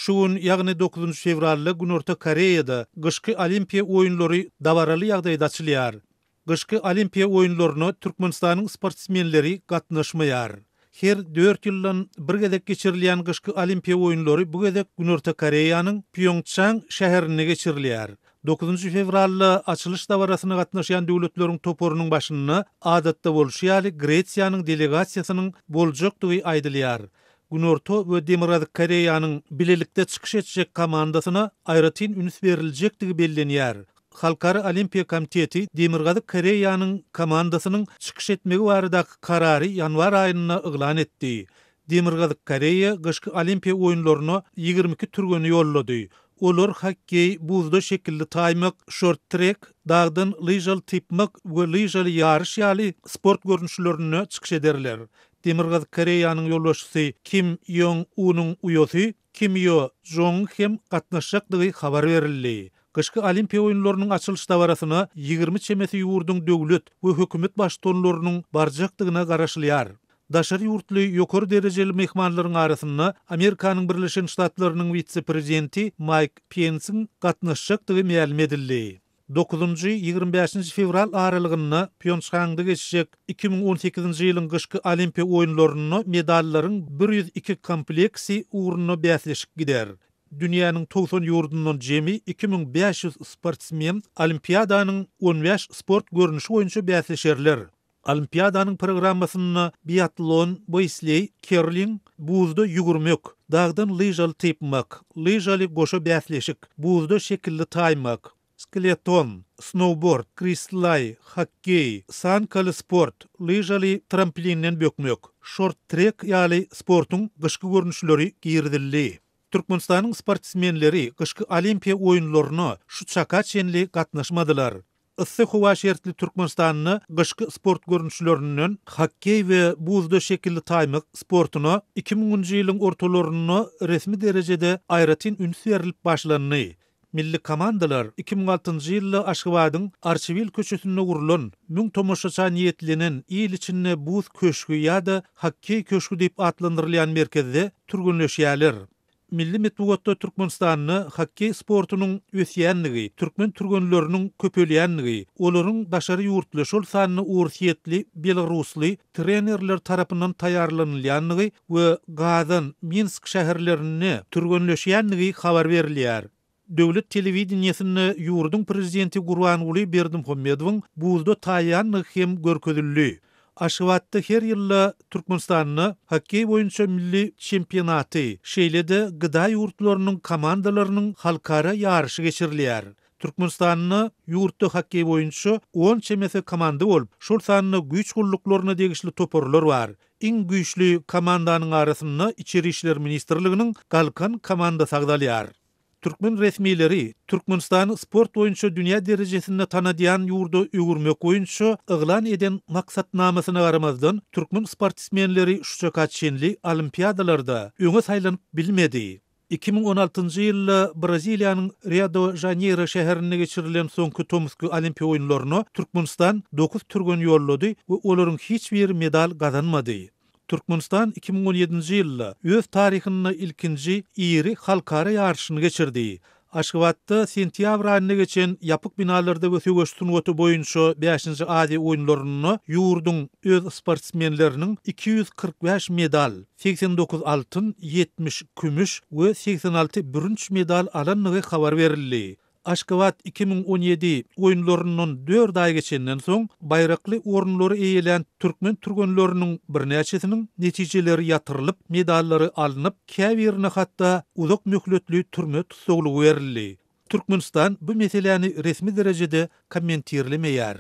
Şu gün, ýagny dokuzynjy fewralda Günorta Koreýada gyşky Olimpiýa oýunlary dabaraly ýagdaýda açylýar. Gyşky Olimpiýa oýunlaryna Türkmenistanyň sportsmenleri gatnaşmaýar. Her dört ýyldan bir gezek geçirilýän gyşky Olimpiýa oýunlary bu gezek Günorta Koreýanyň Pýongçang şäherinde geçirilýär. Dokuzynjy fewralda açylyş dabarasyna gatnaşýan döwletleriň toparynyň başynda, adatda bolşy ýaly, Gresiýanyň delegasiýasynyň boljakdygy aýdylýar. Günorta we Demirgazyk Koreýanyň bilelikde çykyş etjek komandasyna aýratyn üns beriljekdigi bellenýär. Halkara Olimpiýa komiteti Demirgazyk Koreýanyň komandasynyň çykyş etmegi baradaky karary ýanwar aýynda yglan etdi. Demirgazyk Koreýa gyşky Olimpiýa oýunlaryna 22 türgeni ýollady. Olar hokkeý, buzda şekilli taýmak, şort-trek, dagdan lyžaly typmak we lyžaly ýaryş ýaly sport görnüşlerinde çykyş ederler. Demirgazyk Koreýanyň ýolbaşçysy Kim Ýong Unyň uýasy Kim Ýo Joňyň hem gatnaşjakdygy habar berildi. Gyşky Olimpiýa oýunlarynyň açylyş dabarasyna 20 çemesi ýurduň döwlet we hökümet baştutanlarynyň barjakdygyna garaşylýar. Daşary ýurtly ýokary derejeli myhmanlaryň arasynda Amerikanyň Birleşen Ştatlarynyň wise-prezidenti Maýk Pensiň gatnaşjakdygy mälim edildi. Dokuzynjy, 25-nji fewral aralygynda Pýonçhangda geçjek 2018-nji ýylyň gyşky Olimpiýa oýunlarynda medallaryň 102 kompleksi ugrunda bäsleşik gider. Dünýäniň 90 ýurdundan jemi 2500 sportsmen Olimpiadanyň 15 sport görnüşi boýunça bäsleşerler. Olimpiadanyň programmasynda biatlon, bobsleý, kerling, buzda ýüwürmek, dagdan lyžaly typmak, lyžaly goşa bäsleşik, buzda şekilli taýmak, skeleton, snoubord, krislaý, hokkeý, sankaly sport, lyžaly tramplinden bökmek, şort-trek ýaly sportuň gyşky görnüşleri girizildi. Türkmenistanyň sportsmenleri gyşky Olimpiýa oýunlaryna şu çaka çenli gatnaşmadylar. Yssy howa şertli Türkmenistanda gyşky sport görnüşlerinden hokkeý we buzda şekilli taýmak sportuna 2000-nji ýylyň ortalarynda resmi derejede aýratyn üns berlip başlandy. Milli komandalar 2006-njy ýylda Aşgabadyň Arçabil köçesinde gurlan, 1000 tomaşaça niýetlenen il içinde buz köşgi ýa-da hokkeý köşgi diýip atlandyrylýan merkezde türgenleşýärler. Milli metbugatda Türkmenistanda hokkeý sportunyň ösýändigi, türkmen türgenleriniň köpelýändigi, olaryň daşary ýurtly, şol sanda orsýetli, belarusly trenerler tarapyndan taýýarlanylýandygy we Gazan, Minsk şäherlerinde türgenleşýändigi habar berilýär. Döwlet telewideniýesinde ýurduň prezidenti Gurbanguly Berdimuhamedowyň buzda taýýandygy hem görkezildi. Aşgabatda her ýylda Türkmenistanda hokkeý boýunça milli çempionaty, şeýle-de GDA ýurtlarynyň komandalarynyň halkara ýaryşy geçirilýär. Türkmenistanda ýurtda hokkeý boýunça on çemesi komanda bolup, şol sanda güýç gulluklaryna degişli toparlar bar. Iň güýçli komandanyň arasynda Içeri işler ministrliginiň Galkan komandasy agzalýar. Türkmen resmileri Türkmenistany sport boýunça dünýä derejesinde tanadýan ýurda öwürmek boýunça yglan eden maksatnamasyna garamazdan, türkmen sportsmenleri şu çaka çenli olimpiadalarda öňe saýlanyp bilmedi. 2016-njy ýylda Braziliýanyň Rio-de-Žaneýro şäherinde geçirilen soňky tomusky Olimpiýa oýunlaryna Türkmenistan dokuz türgen ýollady we olaryň hiç biri medal gazanmady. Türkmenistan 2017-nji ýylda öz taryhynda ilkinji iri halkara ýaryşyny geçirdi. Aşgabatda sentýabr aýynda geçen ýapyk binalarda we söweş sungaty boýunça bäşinji Aziýa oýunlarynda ýurduň öz sportsmenleriniň 245 medal, 89 altyn, 70 kümüş we 86 bürünç medal alandygy habar berildi. Aşgabat 2017 oýunlaryndan dört aý geçenden soň, baýrakly orunlary eýelän türkmen türgenleriniň birnäçesiniň netijeleri ýatyrylyp, medallary alnyp, käbirine hatda uzak möhletli türme tussaglygy berildi. Türkmenistan bu meseläni resmi derejede kommentirlemeýär.